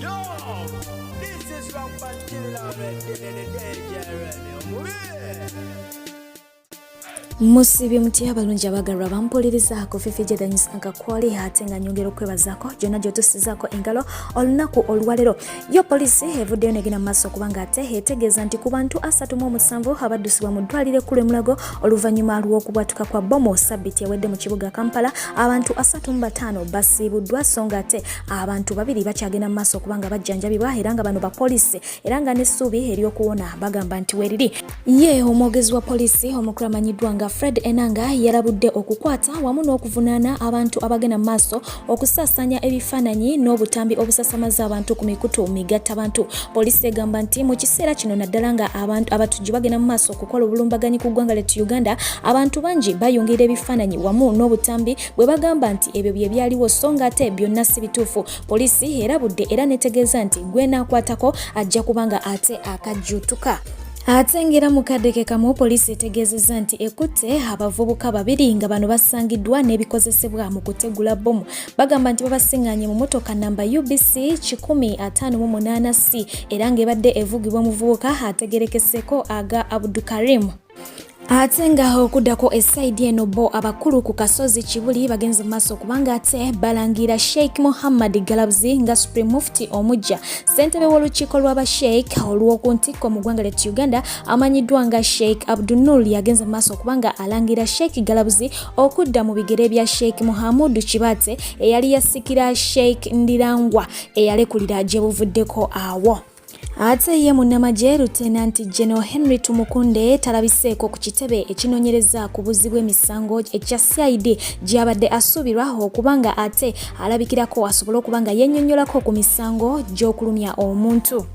Yo, this is Rampant Killer DJ Radio. Musibye mutya abalungi abagalwa bampuliriza ku Fifi Jedanyisa nga kwali, ate nga nyongera okwebazaako gyonna gy'otusizaako engalo olunaku olwaleero. Yo poliisi evuddeyo negenda mu maaso okubanga ate etegeeza nti ku bantu 37 abaddusibwa mu ddwaliro ekkulu e Mulago oluvannyuma lw'okubwatuka kwa bbomu sabbiti ewedde mu kibuga Kampala, abantu 35 basiibuddwa, so nga ate abantu 2 bakyagenda mu maaso okuba nga bajjanjabibwa, era nga bano bapoliisi, era nga n'essuubi ery'okuwona bagamba nti weeriri. Ye omwogezi wa poliisi omukulu amanyiddwa nga Fred Enanga yalabudde okukwata wamu n'okuvunaana abantu abagenda mu maaso okusaasaanya ebifaananyi n'obutambi obusasamaza abantu ku mikutu migattabantu. Poliisi egamba nti mu kiseera kino, naddala nga abantu abatujju bagenda mu maaso okukola obulumbaganyi ku ggwanga lyattu Uganda, abantu bangi bayungirira ebifaananyi wamu n'obutambi bwe bagamba nti ebyo bye byaliwo, so nga ate byonna si bituufu. Poliisi erabudde era netegeeza nti gwenaakwatako ajja kubanga ate akajjuutuka. Ate ng'era mu kadde ke kamu, poliisi etegeezezza nti ekutte abavubuka 2 nga bano basangiddwa n'ebikozesebwa mu kutegula bbomu. Bagamba nti babasiŋŋaanye mu motoka namba UBC 158 C, era ng'ebadde evugibwa omuvubuka ategerekeseeko aga Abdukarim. Ate nga okuddako esayidi eno, bo abakulu ku kasozi Kibuli bagenze mu maaso kubanga ate balangira Sheikh Muhammad Galabuzi nga Supreme Mufti omujja. Ssentebe w'olukiiko lw'abasheikh olw'oku ntikko mu ggwanga lyattu Uganda amanyiddwa nga Sheikh Abdunul yagenze mu maaso okubanga alangira Sheikh Galabuzi okudda mu bigere bya Sheikh Muhamudu Kibaate eyali yasikira Sheikh Ndirangwa eyalekulira gye buvuddeko awo. Ate ye munnamagye Lieutenant General Henry Tumukunde talabiseeko ku kitebe ekinoonyereza ku buzzi bw'emisango ekya CID gy'abadde asuubirwa okuba nga ate alabikirako asobole okuba nga yennyonnyolako ku misango gy'okulumya omuntu.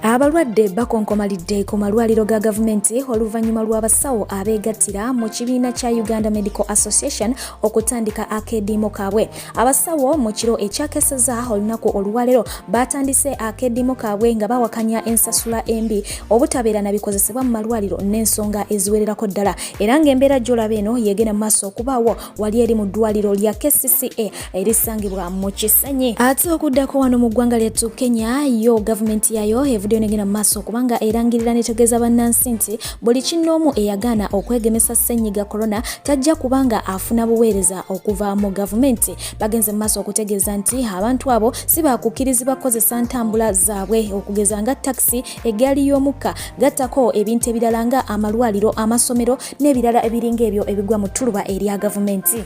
Abalwadde bakonkomalidde ku malwaliro ga gavumenti oluvannyuma lw'abasawo abeegattira mu kibiina kya Uganda Medical Association okutandika akeediimo kaabwe. Abasawo mu kiro ekyakeseza olunaku olwaleero batandise akeediimo kaabwe nga bawakanya ensasula embi, obutabeera na bikozesebwa mu malwaliro n'ensonga eziwererako ddala, era ng'embeera gy'olaba eno yegenda mu maaso okubaawo wali eri mu ddwaliro lya KCCA erisangibwa mu Kisenyi. Ate okuddako wano mu ggwanga lyattu Kenya, yo gavumenti yayo evuddeyo negenda mu maaso okubanga erangirira netegeeza bannansi nti buli kinnoomu eyagaana okwegemesa ssennyiga corona tajja kubanga afuna buweereza okuva mu gavumenti. Bagenze mu maaso okutegeeza nti abantu abo si baakukkirizibwa kukozesa ntambula zaabwe okugeza nga takisi, eggaali y'omukka, gattako ebintu ebirala nga amalwaliro, amasomero n'ebirala ebiringa ebyo ebigwa mu ttuluba erya gavumenti.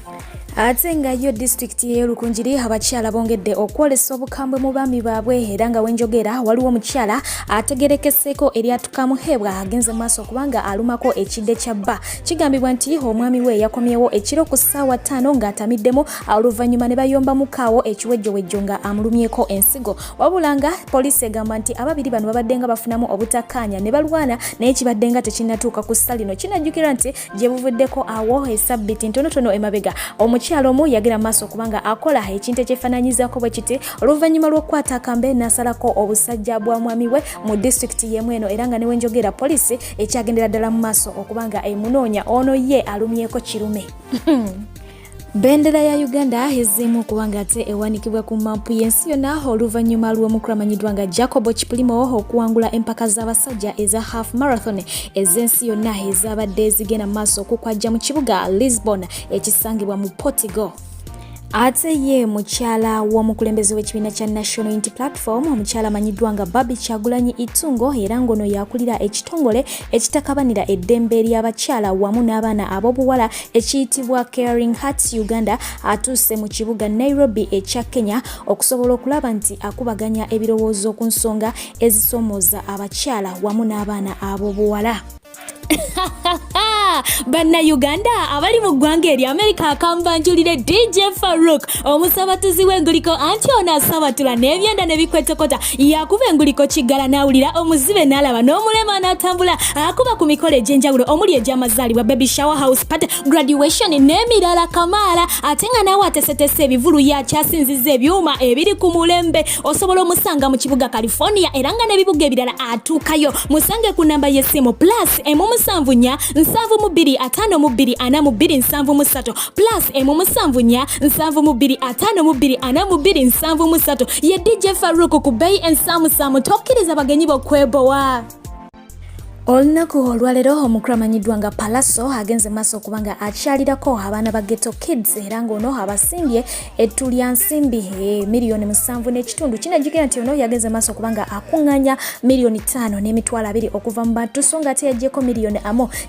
Ate nga yo disitulikiti y'e Rukungiri, abakyala bongedde okwolesa obukambwe mu baami baabwe, era nga wenjogera waliwo omukyala ategerekeseeko eryatukamuheebwa agenze maaso okubanga alumako ekidde kya bba. Kigambibwa nti omwami we yakomyewo ekiro ku ssaawa 5 ng'atamiddemu, oluvannyuma ne bayomba mukaawo ekiwejjowejjo nga amulumyeko ensigo. Wabula nga poliisi egamba nti ababiri bano babadde nga bafunamu obutakkaanya ne balwana, naye kibadde nga tekinnatuuka ku ssa lino. Kinajjukira nti gye buvuddeko awo esabbiti ntonotono emabega, omukyala omu yagenda mu maaso okubanga akola ekintu ekyefaananyizaako bwe kiti oluvannyuma lw'okukwata akambe n'asalako obusajja bwa mwami we mu disitulikiti y'emu eno, era nga newenjogera poliisi ekyagendera ddala mu maaso okubanga emunoonya ono ye alumyeko kirume. Bendera ya Uganda ezzeemu okuba nga ate ewanikibwa ku maapu y'ensi yonna oluvannyuma lw'omukulu amanyiddwa nga Jacobo Kiplimo okuwangula empaka z'abasajja eza half marathon ez'ensi yonna ezabadde zigenda mu maaso okukwajja mu kibuga Lisbon ekisangibwa mu Portugal. Ate ye mukyala w'omukulembeze w'ekibiina kya National Unity Platform, omukyala amanyiddwa nga Barbie Kyagulanyi Itungo, era ng'ono yakulira ekitongole ekitakabanira eddembe ly'abakyala wamu n'abaana ab'obuwala ekiyitibwa Caring Hearts Uganda, atuuse mu kibuga Nairobi ekya Kenya okusobola okulaba nti akubaganya ebirowoozo ku nsonga ezisoomooza abakyala wamu n'abaana ab'obuwala. Bannayuganda abali mu ggwanga erya Amerika, akambanjulire DJ Faruk, omusabatuzi w'enguliko. Anti ono asabatula n'ebyenda ne bikwetokota, yakuba enguliko kiggala n'awulira, omuzibe n'alaba, n'omulema n'atambula. Akuba ku mikolo egy'enjawulo omuli egy'amazaalibwa, baby shower, house party, graduation n'emirala kamaala. Ate nga naawe atesetese ebivulu, yakyasinziza ebyuma ebiri ku mulembe. Osobola omusanga mu kibuga California, era nga n'ebibuga ebirala atuukayo. Musange ku namba y'essimu +1 74. 72 52 42 73 plus emu 74 72 52 42 73. Ye DJ Faruku ku bbeeyi ensaamusaamu, tokkiriza bagenyi bo kwebowa. Olunaku olwaleero omukulu amanyiddwa nga Pallaso agenze maaso okuba nga akyalirako abaana ba Ghetto Kids, era ng'ono abasimbye ettu lya nsimbi 7.5 miliyoni. Kinajjukira nti ono yagenze maaso okuba nga akuŋŋaanya 5.2 miliyoni okuva mu bantu, so nga ate yaggyeko 1 miliyoni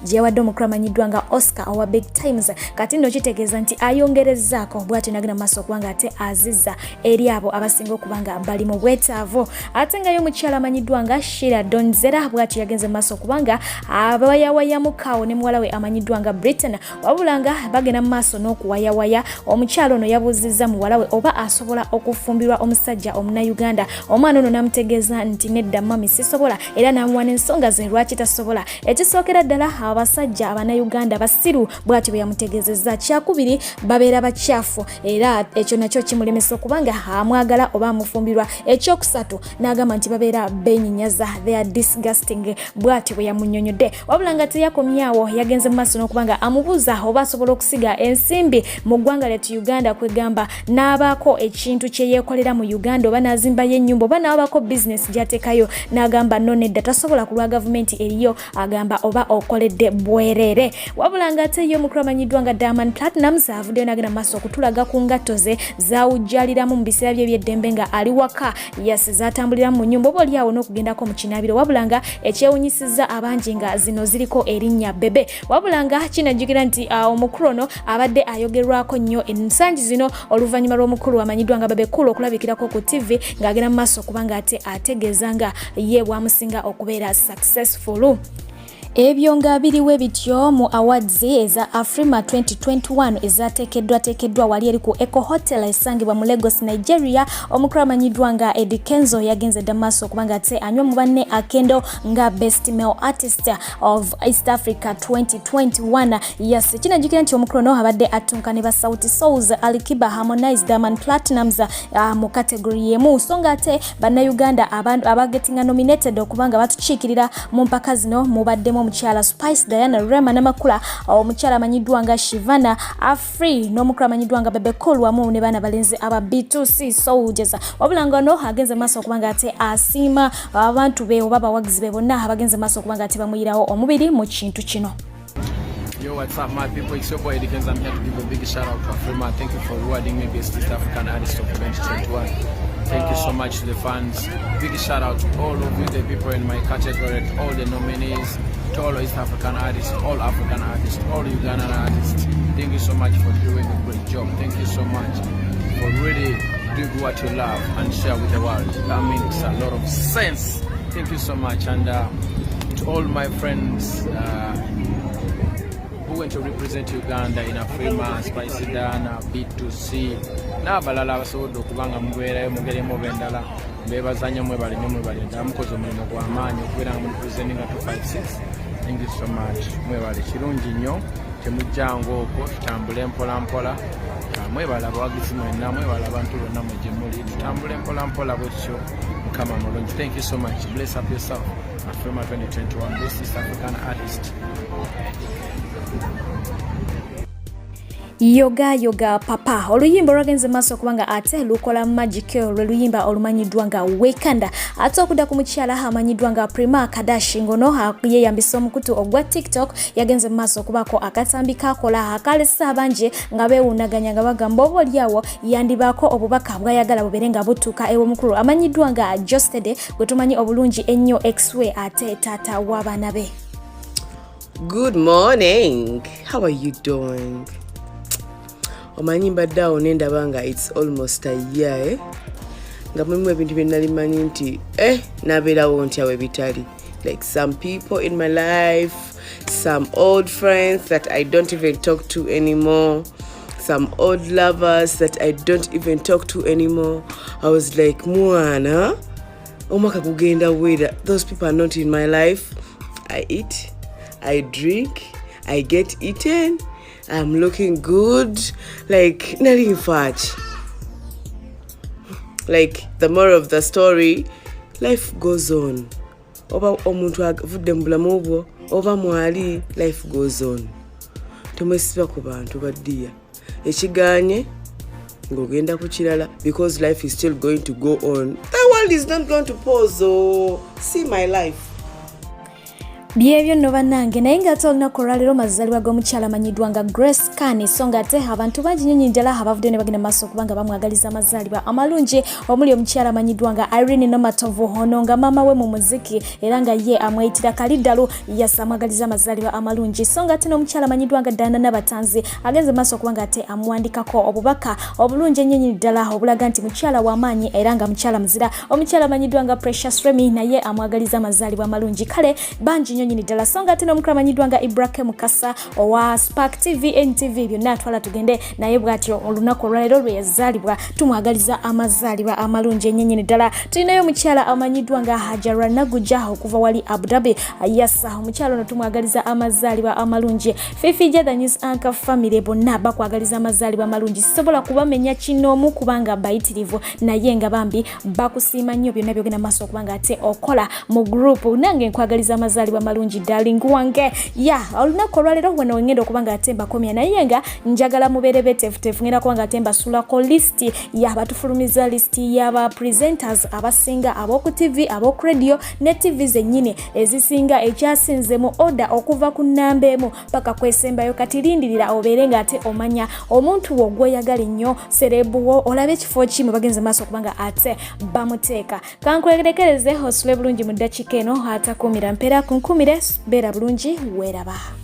gye yawadde omukulu amanyiddwa nga Oscar owa Big Times. Kati nno kitegeeza nti ayongerezzaako, bw'atyo nagenda maaso okuba nga ate azizza eri abo abasinga okuba nga bali mu bwetaavu. Ate nga yo omukyala amanyiddwa nga Shira Donzera bw'atyo yagenze maaso okuba nga abawayawayamukawo ne muwala we amanyiddwa nga Britain, wabula nga bagenda mu maaso n'okuwayawaya. Omukyala ono yabuuzizza muwala we oba asobola okufumbirwa omusajja Omunnayuganda. Omwana ono n'amutegeeza nti, "Nedda mummy, sisobola," era n'amuwa n'ensonga ze lwaki tasobola. Ekisookera ddala, abasajja Abannayuganda basiru, bw'atyo bwe yamutegeezezza. Kyakubiri, babeera bakyafu, era ekyo nakyo kimulemesa okuba nga amwagala oba amufumbirwa. Ekyokusatu, n'agamba nti babeera beenyinyaza, they are disgusting, bw'atyo bwe yamunnyonnyodde. Wabula nga teyakomyawo, yagenze mu maaso n'okuba nga amubuuza oba asobola okusiga ensimbi mu ggwanga lyattu Uganda, kwegamba n'abaako ekintu kye yeekolera mu Uganda, oba n'azimbayo ennyumba, oba n'abaako bizinesi gy'ateekayo. N'agamba no, nedda, tasobola ku lwa gavumenti eriyo. Agamba oba okoledde bwereere. Wabula nga ate ye omukulu amanyiddwa nga Diamond Platnumz avuddeyo n'agenda mu maaso okutulaga ku ngatto ze zawujjaliramu mu biseera bye eby'eddembe nga ali waka, yes, zatambuliramu mu nyumba oba oliawo n'okugendako mu kinaabiro. Wabula nga ekyewunyisizza abangi nga zino ziriko erinnya Bebe. Wabula nga kinajjukira nti omukulu ono abadde ayogerwako nnyo ensangi zino oluvannyuma lw'omukulu amanyiddwa nga Bebe Cool okulabikirako ku TV ng'agenda mu maaso kubanga ate ategeeza nga ye bwamusinga okubeera successful. Ebyo nga biriwe bityo, mu awards eza Afrima 2021 ezateekeddwateekeddwa wali eri ku Eko Hotel esangibwa mu Lagos, Nigeria, omukulu amanyiddwa nga Eddy Kenzo yagenze dda maaso okubanga ate anywa mu banne akendo nga Best Male Artist of East Africa 2021. Yes, kinajjukira nti omukulu ono abadde attunka ne ba Sauti Sols, Alikiba, Harmonize, Diamond Platnumz mu category yemu. So nga ate Bannayuganda abagetinga nominated okubanga batukiikirira mu mpaka zino mubaddemu omukyala Spice Diana, Rema Namakula, omukyala amanyiddwa nga Shivana, Afri n'omukulu amanyiddwa nga Bebe Cool, wamu ne baana balenzi aba B2C Soldiers. Wabula nga ono agenze maaso okuba nga ate asiima abantu be oba abawagizi be bonna abagenze maaso okuba nga ate bamuyirawo omubiri mu kintu kino. Yo, what's up, my people? It's your boy Eddie Kenzo. I'm here to give a big shout out to Afrima. Thank you for rewarding me Best East African Artist of 2021. Thank you so much to the fans. Big shout out to all of you, the people in my category, to all the nominees, to all East African artists, all African artists, all Ugandan artists. Thank you so much for doing a great job. Thank you so much for really doing what you love and share with the world. That makes a lot of sense. Thank you so much. And to all my friends who went to represent Uganda in Afrima, Spice Diana, B2C, n'abalala abasobodde okuba nga mubeerayo mugeri emu oba endala, mbeebaza nnyo, mwebale nnyo, mwebale ddala, mukoze omulimu gw'amaanyi okubeera nga muli presentinga 256. Thank you so much, mwebale, kirungi nnyo, temujjanga okwo, tutambule mpola mpola. Mwebale abawagizi mwenna, mwebale abantu bonna mwe gye muli, tutambule mpola mpola bwe tutyo. Mukama mulungi. Thank you so much. Bless up yourself. Afrima 2021 Best East African Artist. Yoga Yoga Papa, oluyimba olwagenze maaso okubanga ate lukola magic, lwe luyimba olumanyiddwa nga Wekanda. Ate okudda ku mukyala amanyiddwa nga Prima Kadashi, ngono yeeyambisa omukutu ogwa TikTok, yagenze mu maaso okubaako akatambi kakola akalesa abangi nga beewunaganya, nga bagamba oba oliawo yandibaako obubaka bwayagala bubeere nga butuuka ew'omukulu amanyiddwa nga Geosteady, gwe tumanyi obulungi ennyo, ex we ate taata w'abaana be. Good morning. How are you doing? Omanyi mbadde awo nendaba nga it's almost a year, eh? Nga mulimu ebintu bye nali manyi nti nabeerawo ntya ebitali, like some people in my life, some old friends that I don't even talk to anymore, some old lovers that I don't even talk to anymore. I was like, mwana, omwaka gugenda wera, those people are not in my life. I eat, I drink, I get eaten, I'm looking good. Like, nali nfaaki? Like, the moral of the story, life goes on. Oba omuntu avudde mu bulamu bwo oba mwali, life goes on. Temwesiba ku bantu baddiya. Ekiganye ng'ogenda ku kirala, because life is still going to go on. The world is not going to pause. Oh, see my life. Byebyo nno bannange. Naye ng'ate olunaku olwaleero mazaalibwa g'omukyala amanyiddwa nga Grace Khan, so nga ate abantu bangi nnyo ddala abavudde ne bagenda maaso okubanga bamwagaliza amazaalibwa amalungi, omuli omukyala amanyiddwa nga Irene Nomatovu, ono nga maama we mu muziki era nga ye amweyitira Kaliddalu, yasa amwagaliza amazaalibwa amalungi. So nga ate n'omukyala amanyiddwa nga Dana Nabatanzi agenze maaso okuba nga ate amuwandikako obubaka obulungi ennyo ddala obulaga nti mukyala w'amaanyi era nga mukyala muzira. Omukyala amanyiddwa nga Precious Remy naye amwagaliza amazaalibwa amalungi. Kale bangi nnyo nyini ddala. So nga ate n'omukulu amanyiddwa nga Ibrahim Mukasa owa Spark TV, NTV, byonna atwala tugende naye bw'atyo olunaku olwaleero lwe yazaalibwa tumwagaliza amazaalibwa amalungi ennyo nyini ddala. Tulinayo omukyala amanyiddwa nga Hajara Naguja okuva wali Abu Dhabi, yasa omukyala ono tumwagaliza amazaalibwa amalungi. Fifi the News Anchor family bonna bakwagaliza amazaalibwa amalungi. Sisobola kubamenya kinoomu kubanga bayitirivu, naye nga bambi bakusiima nnyo byonna byogenda maaso okubanga ate okola mu group. Nange nkwagaliza amazaalibwa malungi, darling wange. Ya olunaku olwaleero wano wengenda okuba nga ate mbakomya, naye nga njagala mubeere beteefuteefu. Ngenda kuba nga ate mbasulako lisiti yabatufulumiza, lisiti y'aba presenters abasinga ab'oku TV, ab'oku radio ne TV zennyini ezisinga, ekyasinze mu order okuva ku nnamba 1 paka kwesembayo. Kati lindirira obeere ng'ate omanya omuntu wo gw'oyagala ennyo, celeb wo, olabe ekifo kimwe bagenze maaso okuba nga ate bamuteeka. Kankulerekereze osule bulungi mu ddakiika eno. Atakuumira mpeera kunkumire. Beera bulungi, weeraba.